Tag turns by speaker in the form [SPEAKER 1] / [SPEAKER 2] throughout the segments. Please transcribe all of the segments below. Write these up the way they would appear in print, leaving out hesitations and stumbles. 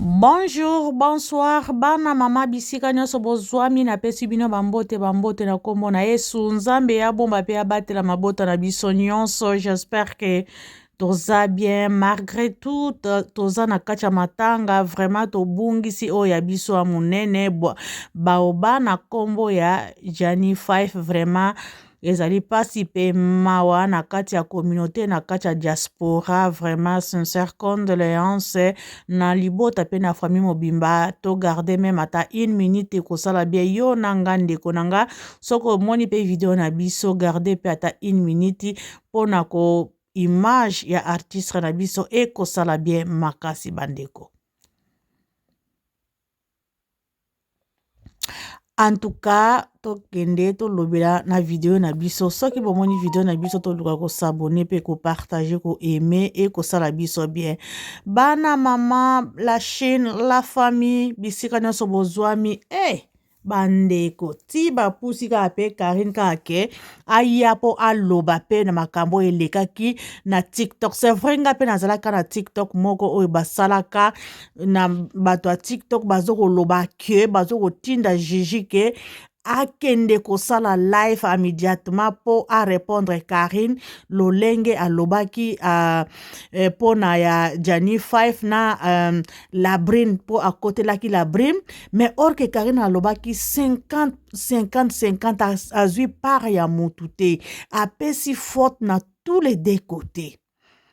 [SPEAKER 1] Bonjour, bonsoir bana mama bisika nyonso bozwami napesi bino bambote bambote na nkombo na Yesu Nzambe abomba mpe abatela mabota na biso nyonso. J'espère que toza bien malgré tout toza na kati ya matanga vraiment tobungisi oyo ya biso ya monene baoba na nkombo ya Gianni 5 vraiment ezali mpasi mpe mawa na kati ya communauté na kati ya diaspora vraiment sincère condoléance na libota mpe na famille mobimba to garde meme ata une minute ekosala bien yo na nga ndeko na nga soki omoni mpe video na biso garde mpe ata une minute mpo na ko image ya artiste na biso ekosala bien makasi bandeko. En tout cas tokende tolobela na video na biso soki bomoni video na biso toluka kosabone mpe kopartage koaime ekosala biso bien bana mama la chaine la famille bisika nyonso bozwami e eh! Bandeko ti bapusi kaka pe Carine kaka ke aya po aloba pe na makambo oyo elekaki na TikTok. C'est vrai nga pe nazalaka na TikTok moko oyo basalaka na bato ya TikTok bazo koloba ke bazo kotinda Gigi ke akende kosala live immédiatement po a répondre Carine lolenge alobaki uh, eh, mpo na ya Gianni 5 na um, Labrine mpo akotelaki Labrine mais or que Karine alobaki 50 50 50 azwi part ya mutu te apesi faute na tous les deux côtés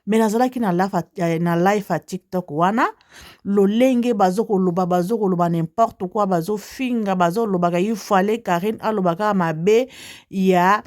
[SPEAKER 1] mais nazalaki na live, eh, na live ya tiktok wana lolenge bazokoloba bazokoloba n'importe quoi bazofinga bazolobaka il fallait karine aloba kaka mabe ya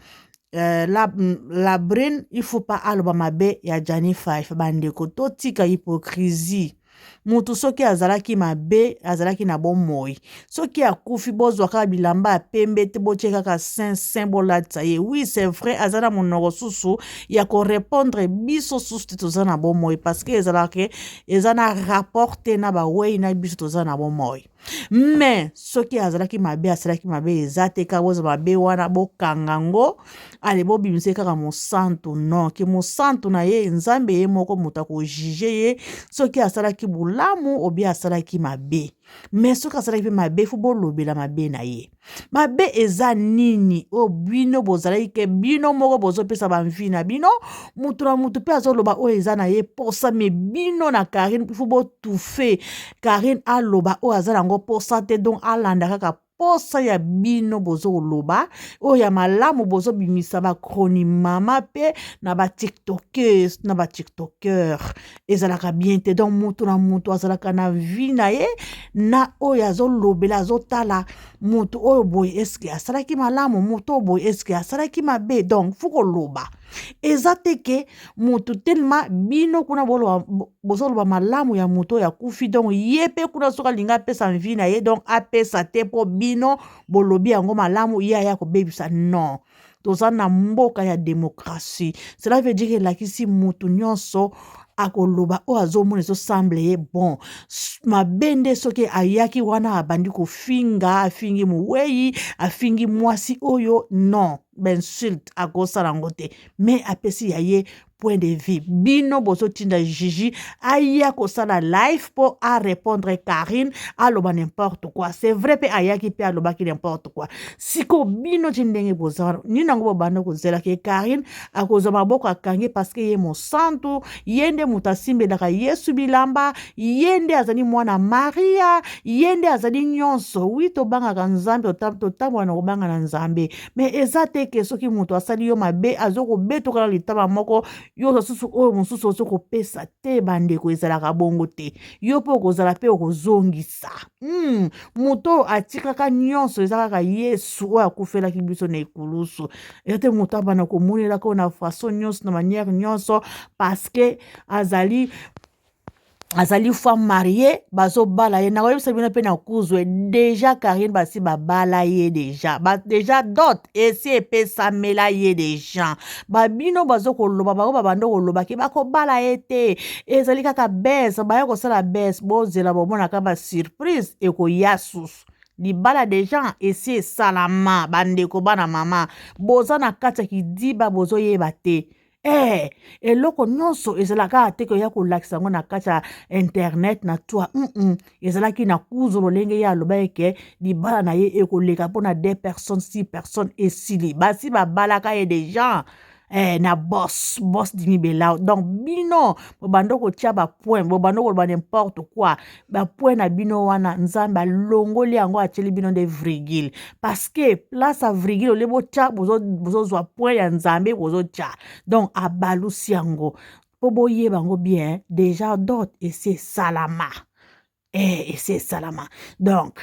[SPEAKER 1] la, la brune il faut pas aloba mabe ya Gianni Five bandeko totika hypocrisie mutu soki azalaki mabe azalaki na bomoi soki akufi bozwa kaka bilamba ya pembe te botie kaka saint saint bolatisa ye oui c'est vrai aza na monoko susu ya korepondre biso susu te toza na bomoi parce que ezalaka eza na rapport te na bawei na biso toza na bomoi me soki azalaki mabe asalaki mabe eza te kaka bozwa mabe wana bokanga ngo ale bobimisa ye kaka mosantu non ke mosantu na ye nzambe ye moko moto akojuge ye soki asalaki bolamu obie asalaki mabe me soki asalaki mpe mabe fo bolobela mabe na ye Mabe eza nini oyo bino bozalaki ke bino moko bozopesa banvi na bino moto na moto mpe azoloba oyo eza na ye posa me bino na Carine il faut botufe Carine aloba oyo aza nango posa te donc alanda kaka posa ya bino bozoloba oyo ya malamu bozobimisa bacronimama mpe na batiktokeuse na batiktoker ezalaka bien te donc moto na moto azalaka na vie na ye na oyo azolobela azotala moto oyo boye eske asalaki malamu moto oyo boye eske asalaki mabe donc fo koloba eza te ke moto telema bino kuna bozoloba malamu ya moto oyo akufi donc ye mpe kuna soki alingi apesa vie na ye donc apesa te mpo bino bolobi yango malamu ye aya kobebisa non toza na mboka ya demokratie cela veut dire elakisi mutu nyonso akoloba oyo azomona ezosemble ye bon mabe nde soki ayaki wana abandi kofinga afingi mowei afingi mwasi oyo non bainsulte akosala yango te mais apesi ya ye point de vue bino bozotinda Gigi aya kosala live mpo arépondre Carine aloba n'importe quoi c'est vrai mpe ayaki mpe alobaki n'importe quoi siko bino ti ndenge boza wana nini yango bobanda kozela ke Carine akozwa maboko akangi parce que ye mosantu ye nde moto asimbelaka Yesu bilamba ye nde azali mwana Maria ye nde azali nyonso wi tobangaka Nzambe totambola na kobanga na Nzambe me eza te ke soki moto asali yo mabe azokobetoka na litama moko yo mosusu oyo mosusu ozokopesa te bandeko ezalaka bongo te yo mpe okozala mpe okozongisa moto oyo atikaka nyonso eza kaka yesu oyo akufelaki biso na ekulusu eza te moto abanda komonelaka oyo na façon nyonso na manière nyonso parce que azali azali femme marie bazobala ye nakoyebisa bino mpe na kuzwe deja karine basi babala ye deja ba, deja dot esi epesamela ye deja babino bazo koloba bango babanda koloba ke bakobala ye te ezali kaka bes baya kosala bes bozela bomonaka ba surprise ekoya susu libala deja esi esalama bandeko bana mama boza na kati ya kidiba bozoyeba te. Eh, eloko nyonso ezalaka te koya kolakisa yango na kati ya internet na toi mm -mm. Ezalaki na kuzu lolenge ye alobaki ke libala na ye ekoleka mpo na deux personnes six personnes esili basi babalaka ye deja eh, na boss boss dimi belao. Donc bino bobanda kotia bapoint, bobanda koloba n'importe quoi, bapoint na bino wana Nzambe alongoli yango, atieli bino nde virgule, parce que place ya virgule olie botya, bozozwa point ya Nzambe bozotya. Donc abalusi yango mpo boyeba yango bien, déjà dot esi esalama. Eh, esi esalama. Donc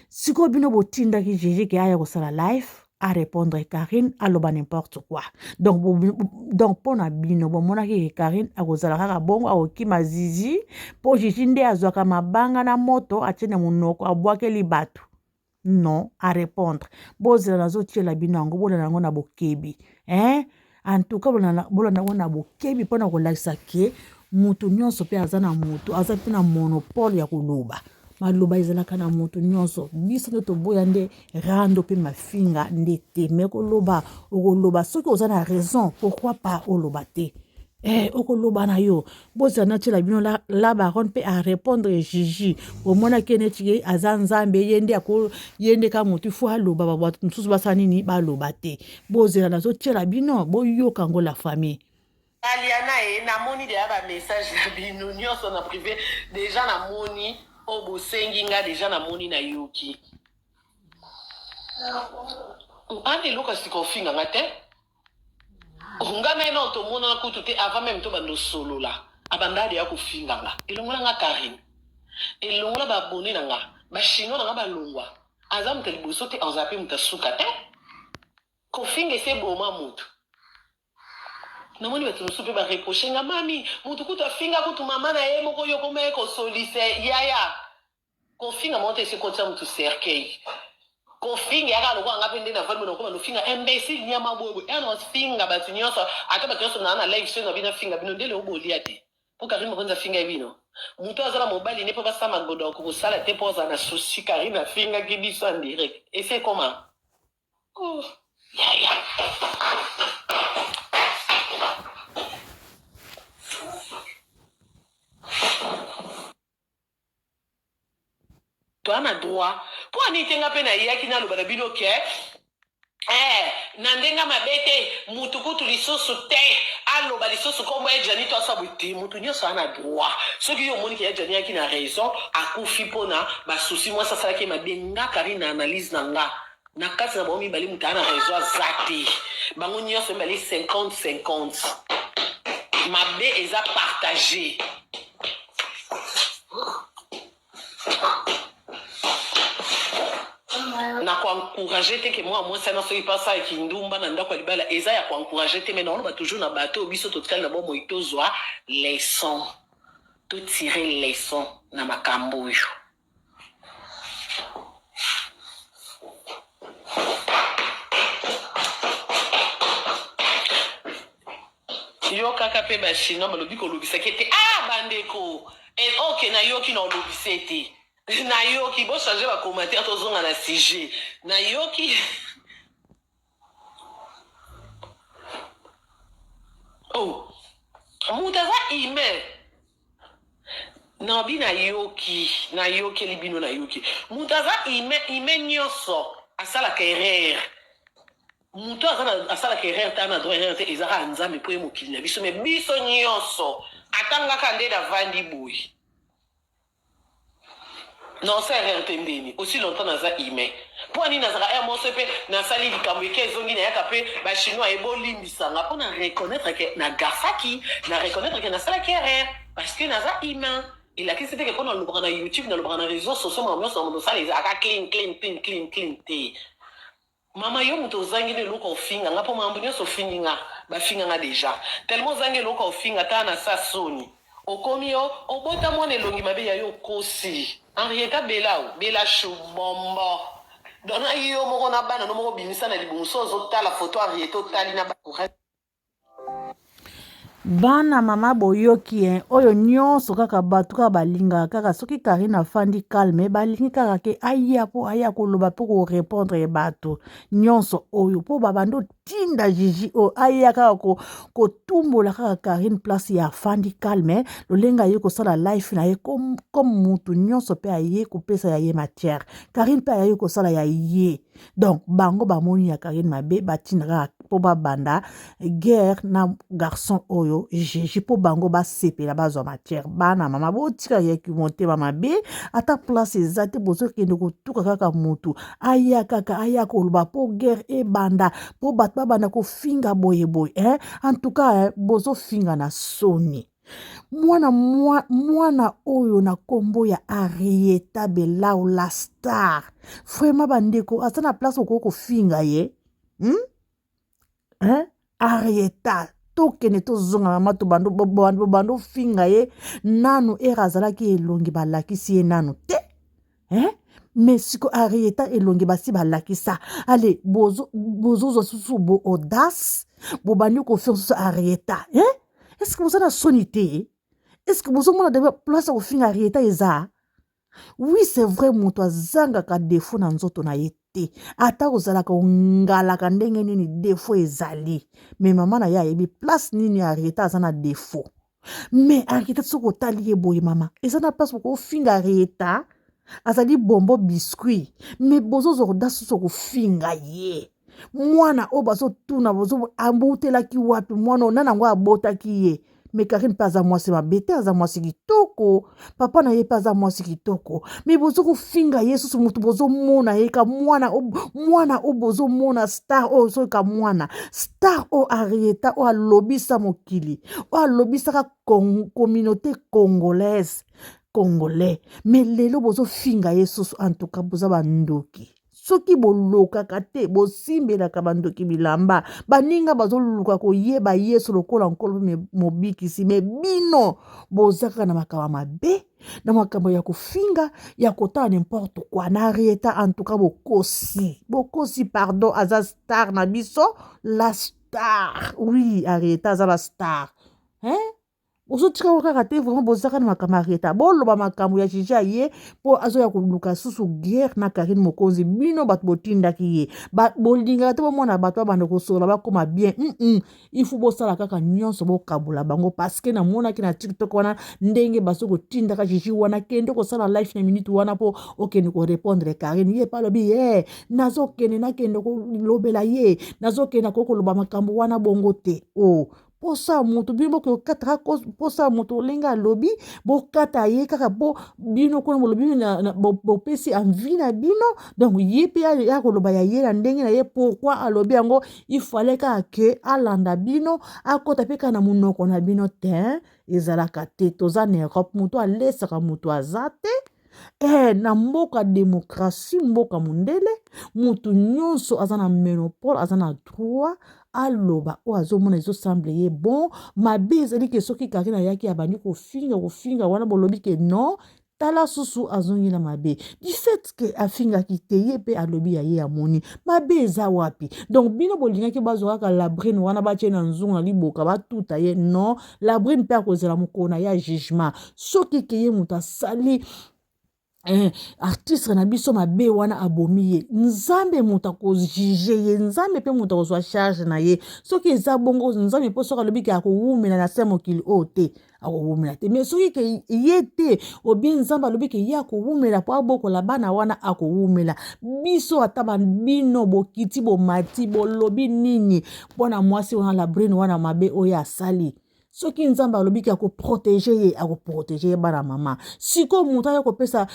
[SPEAKER 1] sikoyo bino botindaki Gigi ke aya kosala live a répondre Karine, aloba n'importe quoi. Donc donc mpo na bino bomonaki ke Karine akozala kaka bongo, akokima Zizi, mpo Gigi nde azwaka mabanga na moto atie na monoko abwakeli bato. Non, a répondre. Bozela, nazotiela bino yango, bolanda yango na bokebi, hein? En tout cas bolanda yango na bokebi mpona kolakisa ke moto nyonso mpe aza na moto, aza mpe na monopole ya koloba. Maloba ezalaka na moto nyonso. Biso nde toboya nde rando mpe mafinga nde te, me koloba okoloba soki oza na raison, pourquoi pas oloba te? Eh, okoloba na yo. Bozala natiela bino la, la baronne mpe arépondre Gigi. Omonaki ye neti ye aza Nzambe, ye nde ako, ye nde ka motu fo aloba, bato mosusu basala nini, baloba te. Bozela, nazotiela bino boyoka yango la famille.
[SPEAKER 2] Aliana e namoni deja ba message na bino nyonso na privé, deja namoni oyo bosengi nga, deja namoni, nayoki ana eloko ya sika ofinga nga te. Nga na ye nao tomonana kutu te, avant meme tobanda osolola abanda deya kofinga nga, elongola nga Karine, elongola ba abonne na nga, ba chinois na nga balongwa. Aza moto ya liboso te, azala mpe moto ya suka te. Kofinga esi eboma moto. Namoni bato mosusu mpe bareproche nga, mami moto kutu afinga kutu mama na ye moko, yo koma ye kosolise yaya. Kofinga moko te esi ekotisa mutu cercueil. Kofinga yaka lokola nga pe nde navandi boye nakoma nofinga imbecile niama boye boye ena nafinga batu nyonso ata batu nyonso naa na live soki nabi nafinga bino nde lelo bolia te po Carine Mokonzi afinga ye bino mutu aza na mobali ne po basala magodo ako kosala te po azala na souci Carine afingaki biso en direct esi ekoma oh yaya. Toa na droit po ani te nga pe nayaki naloba na bino ke eh, na ndenge mabe te, mutu kutu lisusu te aloba lisusu kombo ya Gianni to asa boye te. Mutu nyonso aza na droit. Soki yo omoni ke ya Gianni ayaki na raison, akufi pona ba souci, mwasi asalaki ye mabe, nga Carine na analyse na nga na kati na bango mibale moto aza na raison aza te, bango nyonso mibale 50 50, mabe eza partage. Na ko encourager te ke mwana mwasi wana soki pe asala kindumba na ndako ya libala eza ya ko encourager te, mais naoloba toujours na bato oyo biso totikali na bomoi tozwa leçon, to tirer leçon na makambo oyo. Yo kaka pe ba chinois balobi kolobisaki te ah bandeko eh, ok nayoki na olobise te nayoki bo changer ba commentaire tozonga na sujet nayoki. Oh moto aza humain nabi nayoki nayokeli bino nayoki moto aza humain humain nyonso asalaka erreur moto aza na asalaka erreur te ana droit erreur te eza kaka Nzambe mpo ye mokili na biso me biso nyonso ata ngaka nde navandi boye Non sa erreur te ndeni aussi longtemps naza humain po nini nazalaka heure moko soki pe nasali likambo eke ezongi nayaka pe ba chinois ye bolimbisa nga po na reconnaitre ke na gafaki na reconnaitre ke nasalaki erreur parce que naza humain elakisi te ke po nalobaka na youtube nalobaka na réseau sociaux makambo nyonso na mosala ezalaka clean clean clean clean clean te. Mama yo mutu ozangi na eloko ya ofinga nga po makambo nionso ofingi nga ba finga nga dejà tellement ozangi eloko ya ofinga tala na sa soni okomi yo obota mwana elongi mabe ya yo okosi Henrietta belawu belachou bonbon donc na yo moko na bana no moko obimisa na libumu so ozo tala photo Henrietta otali na ba.
[SPEAKER 1] Bana mama boyoki hein, oyo nyonso kaka bato kaka balingaka kaka soki Karine afandi calme balingi kaka ke aya mpo aya koloba mpo korepondre bato nyonso oyo mpo babandi otinda Gigi oyo aya kaka kotumbola kaka Karine place ya afandi calme lolenge aye kosala life na ye comme mutu nyonso mpe aye kopesa ya ye matière Karine mpe aye kosala ya ye. Donc bango bamoni ya Karine mabe batinda kaka mpo babanda guerre na garçon oyo Gigi mpo bango basepela bazwa matière. Bana mama botika ye motema mabe, ata place eza te, bozokende kotuka kaka mutu aya kaka aya koloba mpo guerre ebanda mpo bato babanda kofinga boye boye hein? En tout cas hein, bozofinga na soni. Mwana, mwana oyo na kombo ya Arieta Belau la star, vraiment bandeko aza na place okoki kofinga ye Hein? Arieta tokende tozonga mama tobando bobando ofinga ye nanu ere azalaki elongi balakisi ye nanu te hein? Mais siko Arieta elongi basi balakisa ale bozozwa susu bo audace bobandi kofinga susu Arieta hein? Est ce que boza na soni te? Est ce que bozomona deja place ya kofinga Arieta eza? Oui, c'est vrai, moto azangaka defo na nzoto na ye te, ata ozalaka ongalaka ndenge nini defo ezali, me mama na ye ayebi place nini Arieta aza na defo. Me Arieta soki otali ye boye mama, eza na place bokofinga Arieta azali bombo biscuit, me bozozwa audace susu kofinga ye. Mwana oyo bazotuna abutelaki wapi mwana oyo nani yango abotaki ye? Me Karine mpe aza mwasi mabe te, aza mwasi kitoko, papa na ye mpe aza mwasi kitoko, me bozo kofinga ye susu motu bozomona ye ka mwana mwana oyo bozomona star oyo soki ka mwana star oyo Arieta oyo alobisa mokili oyo alobisaka communauté congolaise congolais, me lelo bozofinga ye susu. En tout cas boza bandoki. Soki bolokaka te, bosimbelaka bandoki bilamba, baninga bazoluka koyeba Yesu lokola Nkolo mpe Mobikisi, me bino boza kaka na makambo mabe, na makambo ya kofinga, ya kotala n'importe quoi. Na Arieta en tout cas bokosi, bokosi pardon, aza star na biso, la star. Oui, Arieta aza la star. Hein? Bozotika ngo kaka te, vraiment bozaka na makambo ya Arieta, boloba makambo ya Gigi aye mpo azoya koluka susu guerre na Karine Mokonzi. Bino bato botindaki ye, bolingaka te bomona bato babanda kosolola bakóma bien. Il faut bosala kaka nyonso bokabola bango, parce que namonaki na TikTok wana ndenge bazo kotindaka Gigi wana, kende kosala live na minute wana mpo okende korépondre Karine. Ye pe alobi ye nazokende, nakende kolobela ye, nazokende akoki koloba makambo wana bongo te. O posa ya moto bino bokokataka posa ya moto olenge alobi bokata ye kaka po bino kuna bolobi bopesi envie na bino. Donc ye mpe ya koloba ya ye na ndenge na ye, pourquoi alobi yango? Il fallait kaka ke alanda bino, akota mpe kaka na monoko na bino te. Ezalaka te, toza na Europe, moto alesaka moto aza te. Na mboka demokrasi, mboka mondele, motu nyonso aza na monopole, aza na droit aloba oyo azomona ezosemble ye bon. Mabe ezali ke soki Karine ayaki abandi kofinga kofinga wana, bolobi ke non, tala susu azongi na mabe du fait ke afingaki te, ye mpe alobi ya ye amoni mabe eza wapi. Donc bino bolingaki bazwa kaka Labrine wana batie na nzungu na liboka batuta ye. Non, Labrine mpe akozela mokolo na ye ya jugement soki ke ye moto asali artiste na biso mabe wana abomi ye, Nzambe moto akojuge ye, Nzambe mpe moto akozwa charge na ye. Soki eza bongo, Nzambe mpo soki alobi ke akowumela na se mokili oyo te, akowumela te. Mais soki ke ye te, obie Nzambe alobi ke ye akowumela mpo abokola bana wana, akowumela. Biso ata bino bokiti bomati bolobi nini mpona mwasi wana Labrine wana mabe oyo asali, soki Nzambe alobi ke akoprotege ye, akoprotege ye. Bana mama, sikoyo moto aye kopesa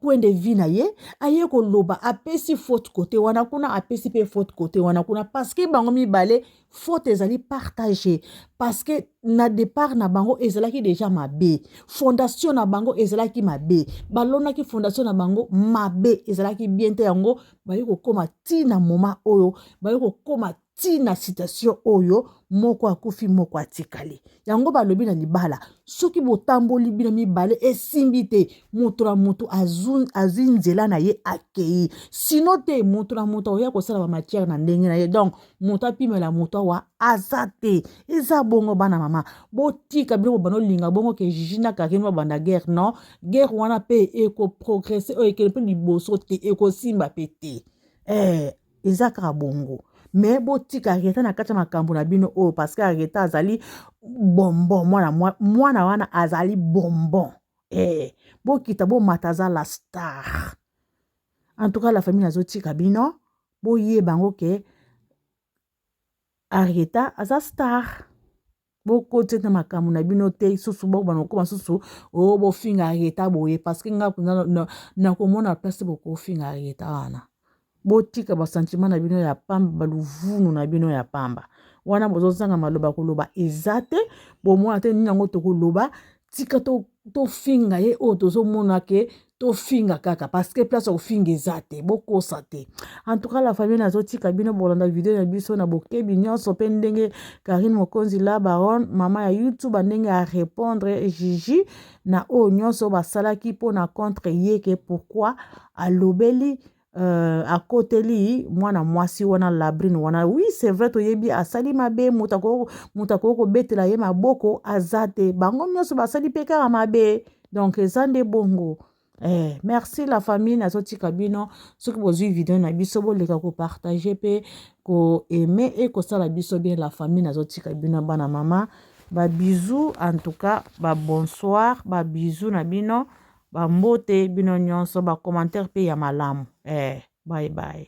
[SPEAKER 1] point de vue na ye, aye koloba, apesi faute kote wana kuna, apesi mpe faute kote wana kuna, parce que bango mibale faute ezali partage, parce que na départ na bango ezalaki déjà mabe, fondation na bango ezalaki mabe, balonaki fondation na bango mabe, ezalaki bien te. Yango baye kokóma ntina moment oyo baye kokóma. Ti na situation oyo moko akufi moko atikali. Yango balobi na libala soki botamboli bino mibale esimbi te, moto na moto azwi nzela na ye akei, sino te moto na moto akoya kosala ba matière na ndenge na ye. Donc moto apimela moto awa aza te. Eza bongo bana mama, botika bino bobanda olinga bongo ke Gigi na Karine babanda guerre. Non, guerre wana mpe ekoprogresse oyo ekende mpe liboso te, ekosimba mpe te. Eza kaka bongo. Me botika Arieta na kati ya makambo na bino oyo, parce que Arieta azali bonbon, mwana, mwana wana azali bonbon. Bokita bomata, aza la star. En tout cas la famille, nazotika bino boyeba yango ke Arieta aza star. Bokoti na makambo na bino te susu, bokobana kokoma susu oyo bofinga Arieta boye, parce que nga mpenza nakomona place bokofinga Arieta wana. Botika basentiment na bino ya pamba, baluvunu na bino ya pamba wana, bozozanga maloba koloba eza te. Bomona te nini yango tokoloba? Tika tofinga ye oyo tozomona ke tofinga kaka, parce que place ya kofinga eza te, bokosa te. En tout cas la famille, nazotika bino bolanda video na biso na bokebi nyonso, mpe ndenge Karine Mokonzi la baronne, mama ya YouTube, ndenge ya répondre Gigi na oyo nyonso basalaki mpona contre ye, ke pourquoi alobeli akoteli mwana mwasi wana Labrine wana. Oui, c'est vrai, toyebi asali mabe, moto akoki kobetela ye maboko aza te, bango nyonso basali mpe kaka mabe. Donc eza nde bongo. Merci la famille, nazotika bino soki bozwi video na biso boleka kopartage mpe koaime e kosala biso bien. La famille, nazotika bino bana mama, babisous en tout cas, babonsoir, babisous na bino, bambote bino nyonso, bacommentaire mpe ya malamu. Bye bye.